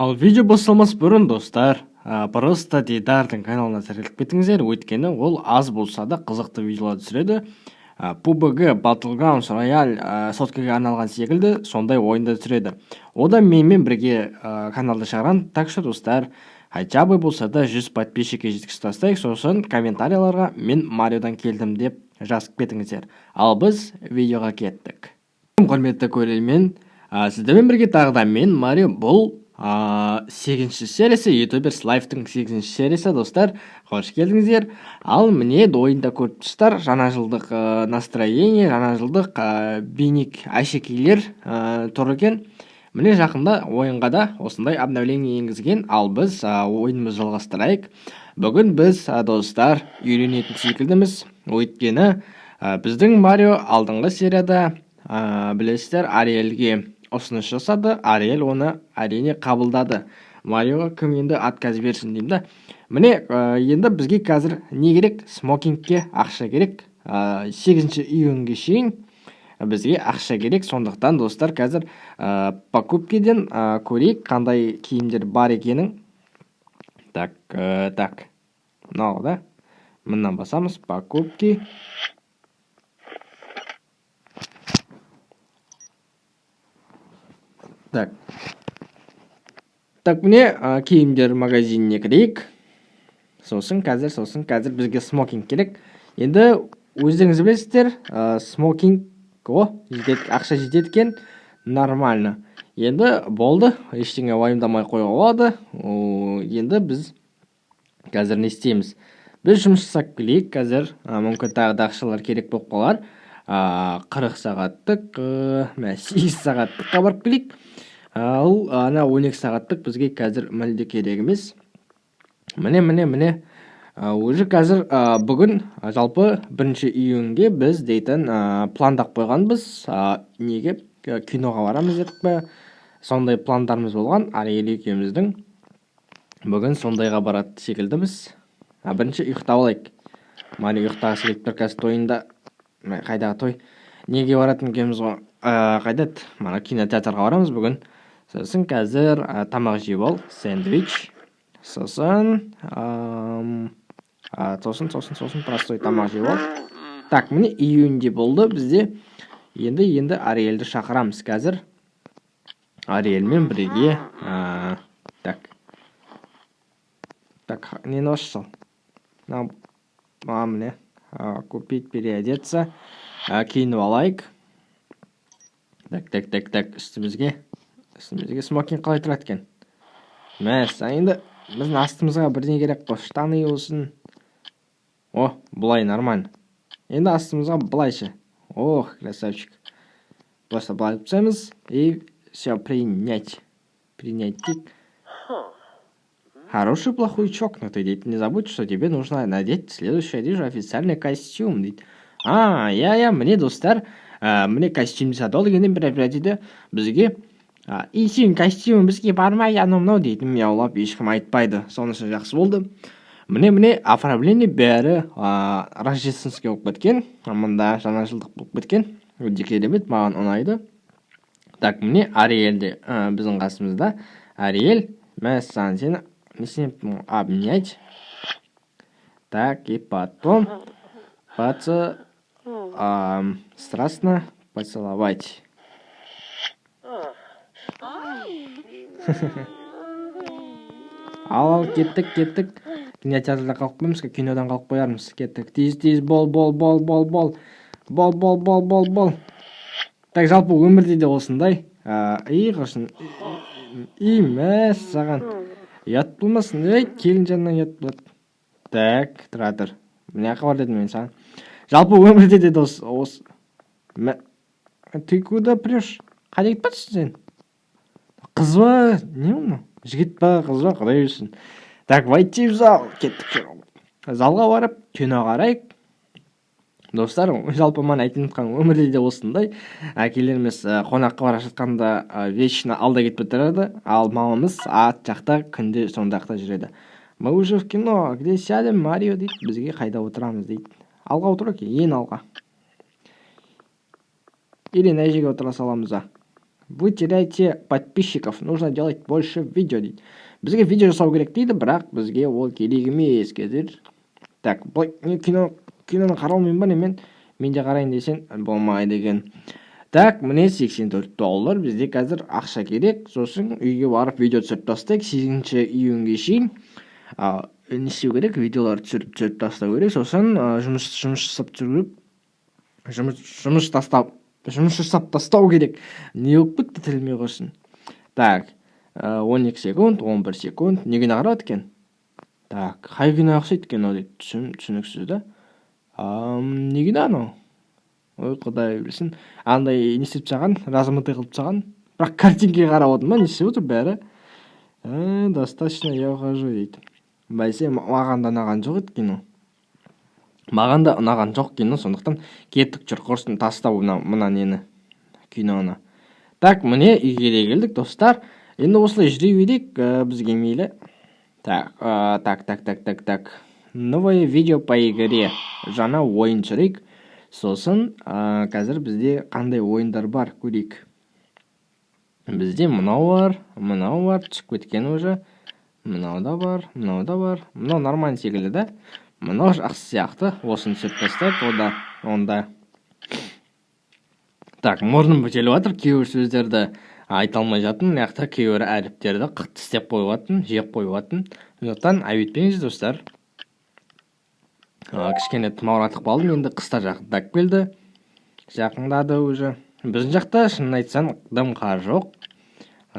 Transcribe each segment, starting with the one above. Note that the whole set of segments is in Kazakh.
Ал видео басталмас бұрын, достар, просто Дидардың каналына тіркеліп кетіңіздер, өйткені ол аз болса да қызықты видеолар түсіреді. PUBG, Battlegrounds Royale, соткаға арналған секілді сондай ойындар түсіреді. О да менімен бірге каналды шығарған, так что, достар, хотя бы болса да 100 подписчикке жеткізіп тастайық, сосын комментарияларға «Мен Мариодан келдім» деп жазып кетіңіздер. Ал біз видеоға кеттік. Құрметті көрермен, сіздермен бірге тағы да мен, Марио. Бұл сегізінші сериясы, Ютуберс Лайфтың сегізінші сериясы. Достар, қош келдіңіздер. Ал міне, ойында көріп тұрсыздар, жаңа жылдық настроение, жаңа жылдық бейнек, әшекейлер тұр екен. Міне, жақында ойынға да осындай обновление енгізген. Ал біз ойынымызды жалғастырайық. Бүгін біз, достар, үйленетін секілдіміз, өйткені біздің Марио алдыңғы серияда, білесіздер, Ариэльге ұсыныс жасады. Ариэль оны, әрине, қабылдады. Мариоға кім енді отказ берсін деймін да. Міне, енді бізге қазір не керек? Смокингке ақша керек. 8 июньге шейін бізге ақша керек. Сондықтан, достар, қазір покупкиден көрейік, қандай киімдер бар екенін. Так, так, мынау да, мындан басамыз, покупки. Так, так, міне, киімдер магазиніне кірейік. Сосын қазір бізге смокинг керек. Енді өздеріңіз білесіздер, смокинг. О, жетеді, ақша жетеді екен, нормально. Енді болды, ештеңе уайымдамай қоюға болады. Енді біз қазір не істейміз? Біз жұмыс жасап келейік қазір. Мүмкін, тағы да ақшалар керек болып қалар. 40 сағаттық, мә, 8 сағаттыққа барып келейік. Ал ана 12 сағаттық бізге қазір мүлде керек емес. Міне, міне, міне, уже қазір бүгін, жалпы 1 июньге біз дейтін пландап қойғанбыз. Неге, киноға барамыз дедік пе, сондай пландарымыз болған Ариэль екеуміздің. Бүгін сондайға баратын секілдіміз. Бірінші ұйықтап алайық. Марио ұйықтағысы келіп тұр қазір. Тойында, қайдағы той, неге баратын екенбіз ғой, қайда еді, мана кинотеатрға барамыз бүгін. Сосын қазір тамақ жеп ал, сэндвич. Сосын сосын простой тамақ жеп ал. Так, міне, июньде болды бізде. Енді Ариэльді шақырамыз қазір, Ариэльмен бірге. Так, так, нені басып сал мынау? Міне, купить, переодеться, киініп алайық. Так, так, так, так, үстімізге смокинг қалай тұрады екен? Мәссаған. Енді біздің астымызға бірдеңе керек қой, штаны болсын. О, былай нормально. Енді астымызға былайша. Ох, красавчик. Просто былай тастаймыз, и все. Принять, принять дейік. Хороший, плохой, чокнутый дейді. Не забудь, что тебе нужно надеть следующую одежду, официальный костюм дейді. А, иә, иә, міне, достар, міне, костюм сатып алдық. Енді бір дейді бізге: «И сенің костюмің бізге бармай», анау мынау дейтін мияулап ешкім айтпайды, сонысы жақсы болды. Міне, міне, оформление бәрі рождественский болып кеткен мында, жаңа жылдық болып кеткен. Өте керемет, маған ұнайды. Так, міне, Ариэль де біздің қасымызда. Ариэль, мәссаған, сені не істеппін? Обнять. Так, и потом страстно поцеловать. Ал, ал, кеттік, кеттік. Кинотеатрда қалып қоямыз, кинодан қалып қоярмыз. Кеттік, тез, тез бол, бол, бол, бол, бол, бол, бол, бол, бол, бол. Так, жалпы өмірде де осындай. И құрсын, и мәссаған, ұят болмасын, ей, келін жанынан ұят болады. Так, тұра тұр, мына жаққа бар дедім мен саған. Жалпы өмірде де дос осы. Ты куда прешь? Қайда кетіп жатырсың сен? Қыз ба, не мынау, жігіт па, қыз ба, құдай білсін. Так, войти в зал. Кеттік, залға барып кино қарайық. Достар, жалпы маған айтайын жатқаным, өмірде де осындай. Әкелеріміз қонаққа бара жатқанда вечно алда кетіп тұрады, ал мамамыз арт жақта, күнде сонда жақта жүреді. Мы уже в кино. Где сядем, Марио? дейді. Бізге қайда отырамыз дейді. Алға отырайық, ең алға, или мына жерге отыра саламыз ба? Вы теряете подписчиков, нужно делать больше видео дейді. Бізге видео жасау керек дейді, бірақ бізге ол керек емес қазір. Так, былай не кино, киноны қарай алмаймын ба, не мен? Мен де қарайын десең болмайды екен. Так, міне 84 доллар, бізде қазір ақша керек. Сосын үйге барып видео түсіріп тастайық 8 июньге шейін. Не істеу керек? Видеолар түсіріп тастау керек. Сосын жұмыс жасап түсіру керек. Жұмыс жасап тастау керек. Не болып кетті тіліме құрсын. Так, 12 секунд, 11 секунд. Не кино қарап екен? Так, қай кино ұқсайды екен ол дейді. Түсініксіз да. Не кино анау? Ой, құдай білсін. Андай не істеп тастаған, размытый қылып тастаған. Бірақ картинкаға қарап отырмын ба, не істеп отыр бәрі? Достаточно, я ухожу дейді. Бәсе, маған да ұнаған жоқ еді кино. Маған да ұнаған жоқ кино, сондықтан кеттік жүр, құрсын тастау мына нені, киноны. Так, міне үйге де келдік, достар. Енді осылай жүре берейік, бізге мейлі. Так, так, так, так, так, так. Новое видео по игре. Жаңа ойын түсірейік. Сосын, қазір бізде қандай ойындар бар көрейік. Бізде мынау бар, мынау бар, түсіп кеткен уже. Мынау да бар, мынау да бар. Мынау нормально секілді да. Мынау жақсы сияқты. Осыны түсіріп тастайық, онда. Так, мұрным бітеліп жатыр, кейбір сөздерді айта алмай жатырмын. Мына жақта кейбір әріптерді тістеп қойып жатырмын, жеп қойып жатырмын. Сондықтан айып етпеңіз, достар. Кішкене тұмауратып қалдым, енді қыста жақындап келді. Жақындады уже. Біздің жақта, шынын айтсам, дым қар жоқ.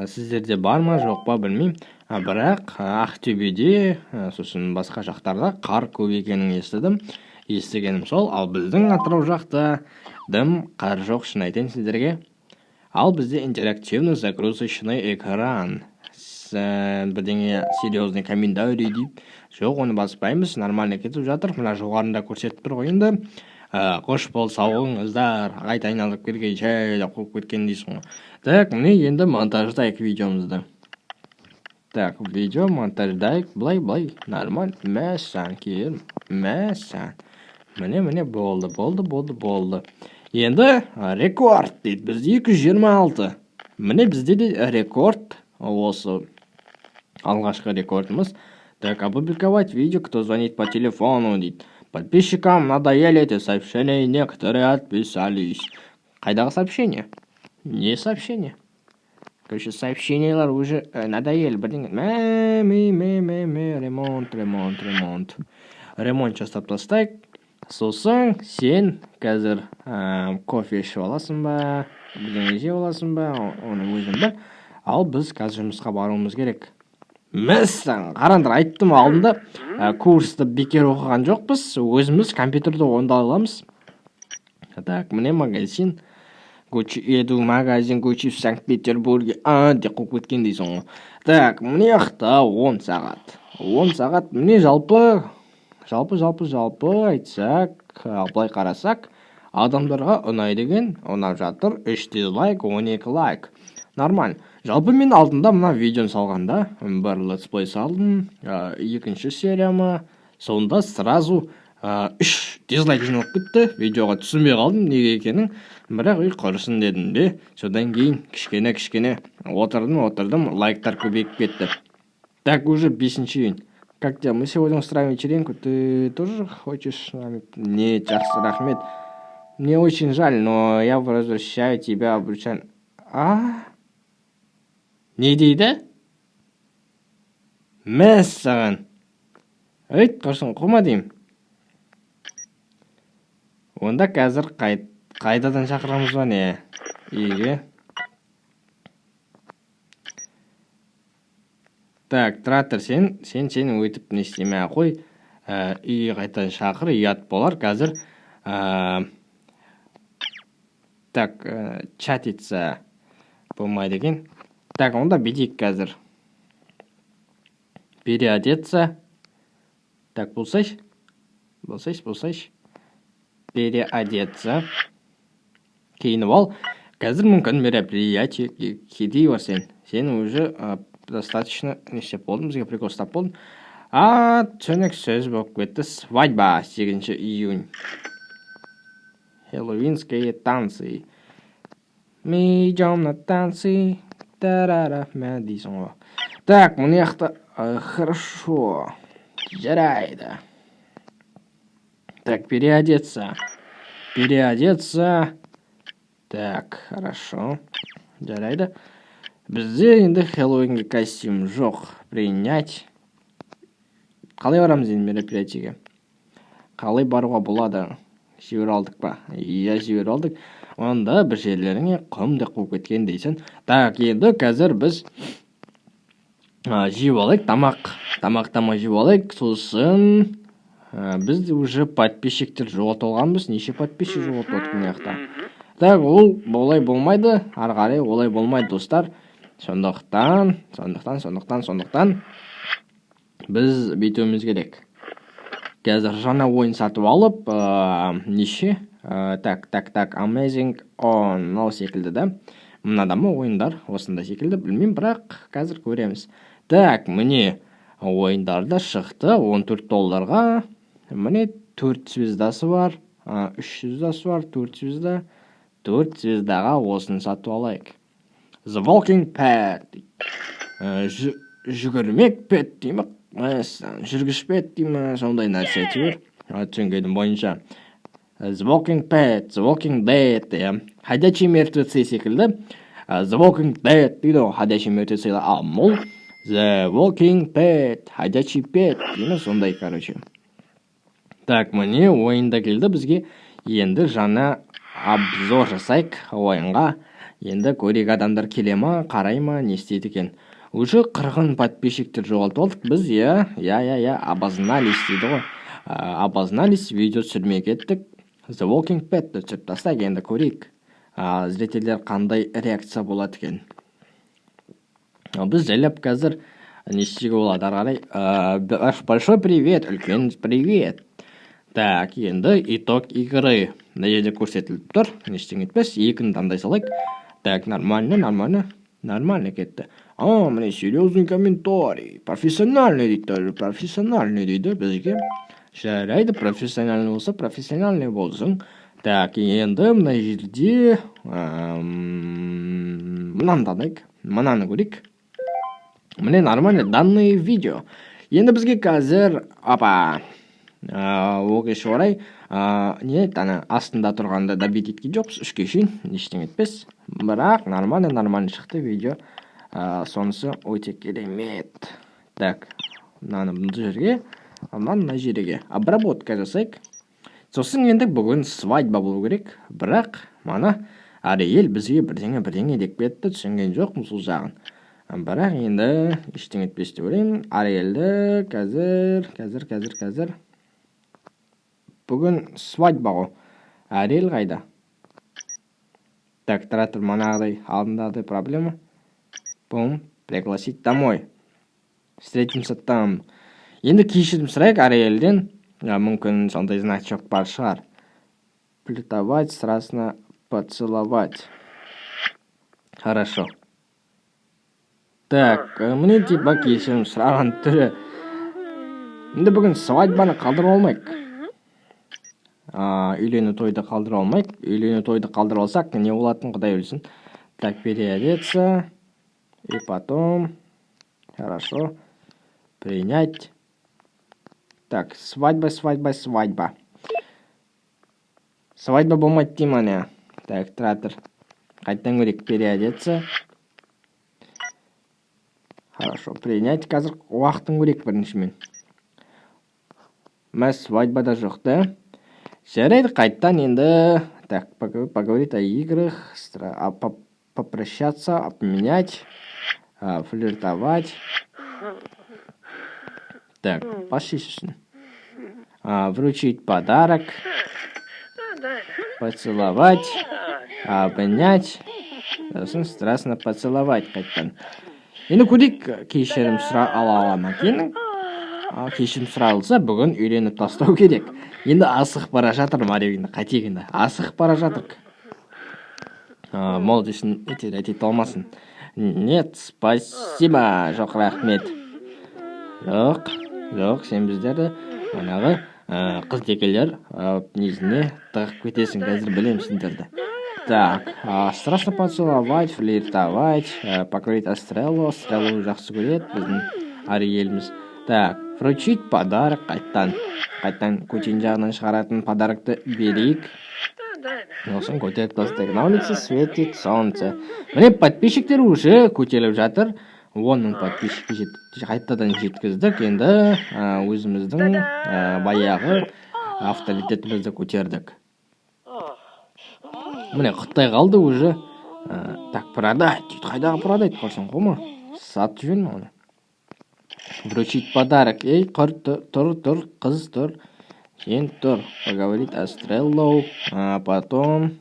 Сіздерде бар ма, жоқ па білмеймін. Бірақ Ақтөбеде, сосын басқа жақтарда қар көп екенін естідім. Естігенім сол, ал біздің Атырау жақта дым қар жоқ, шын айтайын сіздерге. Ал бізде интерактивный загрузочный экран. Бірдеңе серьезный комментарий дейді. Жоқ, оны баспаймыз, нормально кетіп жатыр. Мына жоғарында көрсетіп тұр ғой енді. Қош бол, сау болыңыздар, қайта айналып келгенше деп қойып кеткен дейсің ғой. Так, міне енді монтаждайық видеомызды. Так, видео монтаждайық, былай, былай, нормально. Мәссаған, келін, мәссаған. Міне, міне, болды, болды, болды, болды. Енді рекорд дейді, бізде 226. Міне бізде де рекорд, осы алғашқы рекордымыз. Так, опубликовать видео, кто звонит по телефону дейді. Подписчикам надоели эти сообщения, некоторые отписались. Қайдағы сообщение? Не сообщение? Короче, сообщениялар уже надоели. Бірдеңе. Мә, ме, ме, ме, ме, ремонт, ремонт, ремонт. Ремонт жасап тастайық. Сосын сен қазір кофе ішіп аласың ба, бірдеңе жеп аласың ба, оны өзің біл. Ал біз қазір жұмысқа баруымыз керек. Мәссаған, қараңдар, айттым алдында, курсты бекер оқыған жоқпыз, өзіміз компьютерді орындай аламыз. Так, міне магазин. Гуччи, еду в магазин Гуччи в Санкт-Петербурге. А, деп қуып кеткен дейсің ғой. Так, міне жақта 10 сағат. 10 сағат, міне жалпы, жалпы, жалпы, жалпы айтсақ, былай қарасақ, адамдарға ұнайды екен, ұнап жатыр. 3 дизлайк, 12 лайк. Нормально. Жалпы мен алдында мына видеоны салғанда, бір летсплей салдым, екінші серияма, сонда сразу 3 дизлайк жиналып кетті. Видеоға түсінбей қалдым неге екенін, бірақ үй құрысын дедім де, содан кейін кішкене-кішкене отырдым, отырдым, лайктар көбейіп кетті. Так, уже 5 июнь. Как дела? Мы сегодня устраиваем вечеринку. Ты тоже хочешь с нами? Нет, жақсы, рахмет. Мне очень жаль, но я возвращаю тебя обручаль. А? Не дейді? Мәссаған. Өйт, құрсын, қума деймін. Онда қазір қайтадан шақырамыз ба не? Үйге. Так, трактор, сен өйтіп не істемей ақ қой. Үйге қайтадан шақыр, ұят болар қазір. Так, чатиться болмайды екен. Так, онда бүйтейік қазір. Переодеться. Так, болсайшы. Болсайшы, болсайшы. Переодеться. Киініп ал. Қазір мүмкін мероприятие кедей бар сен. Сен уже достаточно не істеп болдың, бізге прикол ұстап болдың. А, түсініксіз болып кетті. Свадьба, 8 июнь. Хэллоуинские танцы. Мы идем на танцы. Тарара, мә дейсің ғой. Так, мына жақта хорошо. Жарайды. Так, переодеться. Переодеться. Так, хорошо. Жарайды. Бізде енді Хэллоуинге костюм жоқ. Принять. Қалай барамыз енді мероприятиеге? Қалай баруға болады? Жіберіп алдық па? Иә, жіберіп алдық. Онда бір жерлеріңе құм деп қуып кеткен дейсің. Так, енді қазір біз жеп алайық тамақ. Тамақтама жеп алайық. Сосын біз уже подписчиктер жоғалтып алғанбыз. Неше подписчик жоғалтып алдық мына жақта? Так, ол олай болмайды. Ары қарай олай болмайды, достар. Сондықтан біз бүйтуіміз керек. Қазір жаңа ойын сатып алып, неше? Так, так, так, Amazing On мынау секілді да. Мынада ма ойындар осындай секілді, білмеймін, бірақ қазір көреміз. Так, міне, ойындар да шықты 14 долларға. Міне, 4 звездасы бар, 3 звездасы бар, 4 звезда. 4 звездаға осыны сатып алайық. The Walking Pet. Жүгірмек пет дей ма? Жүргіш пет дей ма? Сондай нәрсе әйтеуір. Түсінгенім бойынша. The Walking Pet, The Walking Dead, иә. Ходячие мертвецы секілді. The Walking Dead дейді ғой, ходячие мертвецы. А бұл The Walking Pet, ходячий пет дей ма, сондай, короче. Так, міне, ойында келді бізге. Енді жаңа обзор жасайық ойынға. Енді көрейік, адамдар келе ма, қарай ма, не істейді екен. Уже 40 подписчиктер жоғалтып алдық біз, иә, иә, иә, иә, обознались дейді ғой. Обознались, видео түсірмей кеттік. The Walking Pet түсіріп тастайық, енді көрейік. Зрительдер қандай реакция болады екен. Біз жайлап қазір не істеуге болады ары қарай. Большой привет, үлкен привет. Так, енді итог игры. Мына жерде көрсетіліп тұр. Ештеңе етпес. Екіні таңдай салайық. Так, нормально, нормально. Нормально кетті. А, міне, серьезный комментарий. Профессиональный дейді даже. Профессиональный дейді бізге. Жарайды, профессиональный болса, профессиональный болсын. Так, енді мына жерде мынаны таңдайық. Мынаны көрейік. Міне, нормально, данные видео. Енді бізге қазір, апа, өкінішке орай, не ана астында тұрғанда добить еткен жоқпыз, 3-ке шейін ештеңе етпес. Бірақ нормально, нормально шықты видео. Сонысы өте керемет. Так, мынаны мына жерге, мынаны мына жерге обработка жасайық. Сосын енді бүгін свадьба болу керек, бірақ мана Ариэль бізге бірдеңе бірдеңе деп кетті, түсінген жоқпын сол жағын. Бірақ енді ештеңе етпес деп ойлаймын. Ариэльді қазір, қазір, қазір, қазір. Бүгін свадьба ғой. Ариэль қайда? Так, тұра тұр, манағыдай алдындағыдай проблема. Бум, пригласить домой. Встретимся там. Енді кешірім сұрайық Ариэльден. Мүмкін, сондай значок бар шығар. Флиртовать, страстно поцеловать. Хорошо. Так, міне, типа кешірім сұраған түрі. Енді бүгін свадьбаны қалдырып алмайық. Үйлену тойды қалдырып алмайық. Үйлену тойды қалдырып алсақ, не болатынын құдай білсін. Так, переодеться. И потом. Хорошо. Принять. Так, свадьба, свадьба, свадьба. Свадьба болмайды деймін, ане. Так, тұра тұр. Қайтадан көрейік, переодеться. Хорошо, принять. Қазір уақытын көрейік біріншімен. Мә, свадьба да жоқ та. Жарайды, қайтадан енді. Так, поговорить о играх, попрощаться, обменять, флиртовать. Так, пошли. Вручить подарок, поцеловать, обнять, сосын страстно поцеловать қайтадан. Енді көрейік, кешірім сұра ала ала ма екен. Кешірім сұралса, бүгін үйленіп тастау керек. Енді асығып бара жатыр Марио, қайтейік енді. Асығып бара жатырық. Молодежь ете алмасын. Нет, спасибо. Жоқ, рахмет. Жоқ, жоқ, сен біздерді манағы қыз текелер несіне тығып кетесің, қазір білемін сендерді. Так, страстно поцеловать, флиртовать, поговорить о Стрелло. Стрелло жақсы көреді біздің Ариэліміз. Так, вручить подарок қайттан. Қайттан көтен жағынан шығаратын подарокты берейік. Сосын көтеріп тастайық. На улице светит солнце. Міне, подписчиктер уже көтеріліп жатыр. 10 000 подписчикке қайтадан жеткіздік. Енді өзіміздің баяғы авторитетімізді көтердік. Міне, құттай қалды уже. Так, продать дейді. Қайдағы продать, көрсең ғой ма? Сатып жіберме оны. Вручить подарок. Ей, құр, тұр, тұр, қыз, тұр. Сен тұр. Поговорить о Стреллоу. А потом...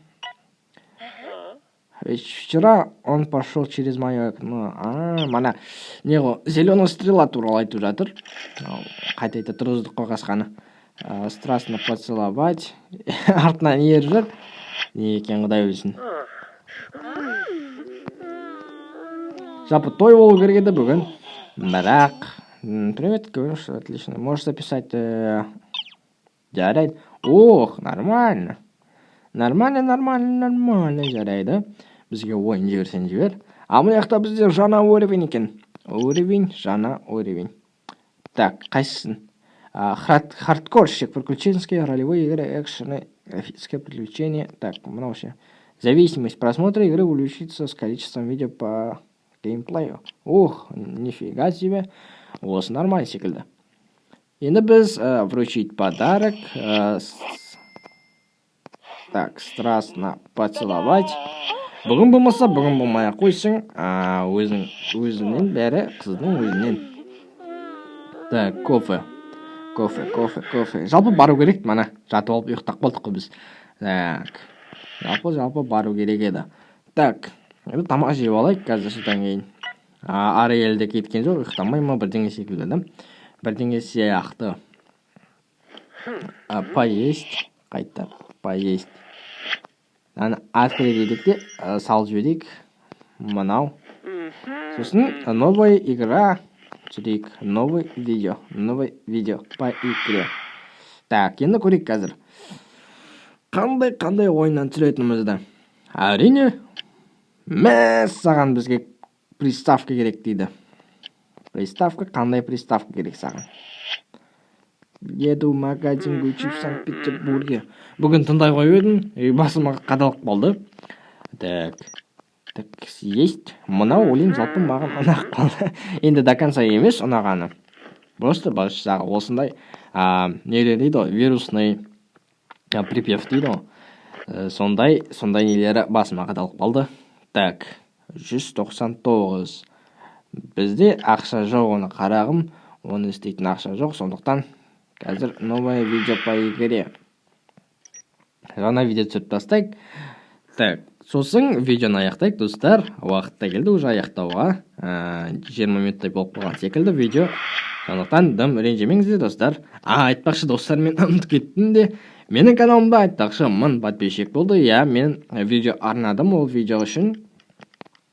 Ведь вчера он пошел через мое окно. А, мана, не ғой, зеленая стрела туралы айтып жатыр. Қайта айта тұрғыздық қой қасқаны. Страстно поцеловать. Артынан еріп жүр. Не екен, құдай білсін. Жалпы той болу керек еді бүгін. Бірақ, привет, говорю, что отлично. Можешь записать, жарайды. Ох, нормально. Нормально, нормально, нормально, жарайды. Бізге ойын жіберсең жібер. А мына жақта бізде жаңа уровень екен. Уровень, жаңа уровень. Так, қайсысын? Хардкорщик, приключенские, ролевые игры, экшены, графическое приключение. Так, мынау ше. Зависимость просмотра игры увеличится с количеством видео по геймплею. Ух, нифига себе. Осы нормально секілді. Енді біз вручить подарок. Так, страстно поцеловать. Бүгін болмаса, бүгін болмай ақ қойсын. Өзінен бәрі, қыздың өзінен. Так, кофе. Кофе, кофе, кофе. Жалпы бару керек, мана жатып алып ұйықтап қалдық қой біз. Так. Жалпы бару керек еді. Так, енді тамақ жеп алайық қазір содан кейін. Ариэль де кеткен жоқ, ұйықтамай ма бірдеңе секілді, да? Бірдеңе сияқты. Поесть, қайта, поесть. Аны открыть едік те, салып жіберейік. Мынау. Сосын новая игра түсірейік. Новый видео, новый видео по игре. Так, енді көрейік қазір. Қандай ойыннан түсіретінімізді. Әрине, мәссаған, бізге приставка керек дейді. Приставка, қандай приставка керек саған? Еду в магазин Гуччи в Санкт-Петербурге. Бүгін тыңдай қойып едім, и басыма қадалып қалды. Так, так, есть. Мынау өлең жалпы маған ұнап қалды. Енді до конца емес ұнағаны. Просто жағы осындай, нелер дейді ғой, вирусный, припев дейді ғой. Сондай нелері басыма қадалып қалды. Так, 199. Бізде ақша жоқ, оны қарағым, оны істейтін ақша жоқ, сондықтан қазір новое видео по игре. Жаңа видео түсіріп тастайық. Так, сосын видеоны аяқтайық, достар. Уақыт та келді уже аяқтауға. 20 минуттай болып қалған секілді видео. Сондықтан дым ренжімеңіздер, достар. Айтпақшы, достар, мен ұмытып кеттім де. Менің каналымда, айтпақшы, 1000 подписчик болды. Иә, мен видео арнадым ол видео үшін.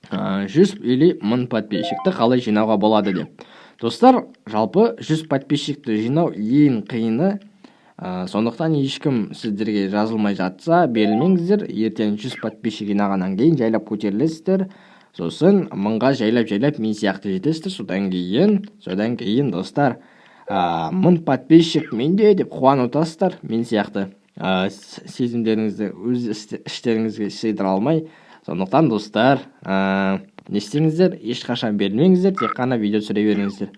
100 или 1000 подписчикті қалай жинауға болады деп. Достар, жалпы 100 подписчикті жинау ең қиыны. Сондықтан ешкім сіздерге жазылмай жатса, берілмеңіздер. Ертең 100 подписчик жинағаннан кейін жайлап көтерілесіздер. Сосын 1000-ға жайлап-жайлап мен сияқты жетесіздер. Содан кейін, достар, 1000 подписчик менде деп қуанып отырасыздар. Мен сияқты сезімдеріңізді өз іштеріңізге сыйдыра алмай. Сондықтан, достар, не істеңіздер, ешқашан берілмеңіздер, тек қана видео түсіре беріңіздер.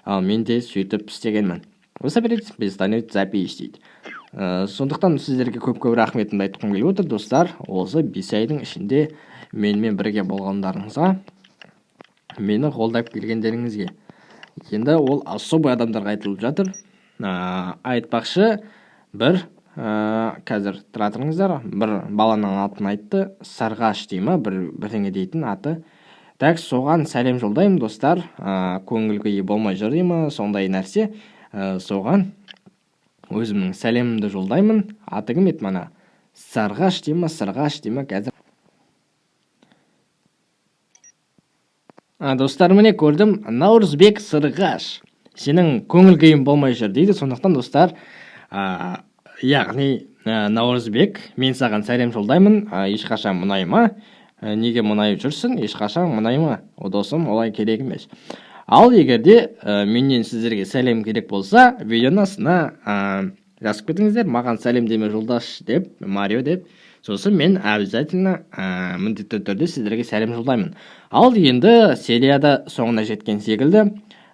Ал мен де сөйтіп істегенмін. Вы собираетесь перестанет запись дейді. Сондықтан сіздерге көп-көп рахметімді айтқым келіп отыр, достар. Осы 5 айдың ішінде менімен бірге болғандарыңызға, мені қолдап келгендеріңізге. Енді ол особый адамдарға айтылып жатыр. Айтпақшы, бір, қазір тұра тұрыңыздар, бір баланың атын айтты, Сарғаш дей ма, бірдеңе дейтін аты. Так, соған сәлем жолдаймын, достар. Көңіл күйі болмай жүр дей ма, сондай нәрсе. Соған өзімнің сәлемімді жолдаймын. Аты кім еді мана? Сарғаш дей ма, Сырғаш дей ма, қазір. Достар, міне көрдім, Наурызбек Сырғаш. Сенің көңіл күйің болмай жүр дейді. Сондықтан, достар, яғни Наурызбек, мен саған сәлем жолдаймын. Ешқашан мұнайма. Неге мұнайып жүрсің? Ешқашан мұнайма, о, досым, олай керек емес. Ал егер де менен сіздерге сәлем керек болса, видеоның астына жазып кетіңіздер: «Маған сәлемдеме жолдашы» деп, «Марио» деп. Сосын мен обязательно, міндетті түрде сіздерге сәлем жолдаймын. Ал енді серияда соңына жеткен секілді.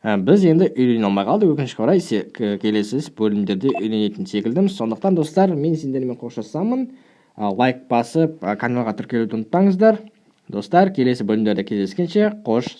Біз енді үйлене алмай қалдық, өкінішке орай. Келесі бөлімдерде үйленетін секілдіміз. Сондықтан, достар, мен сендермен қоштасамын. Лайк басып, каналға тіркелуді ұмытпаңыздар. Достар, келесі бөлімдерде кездескенше, қош.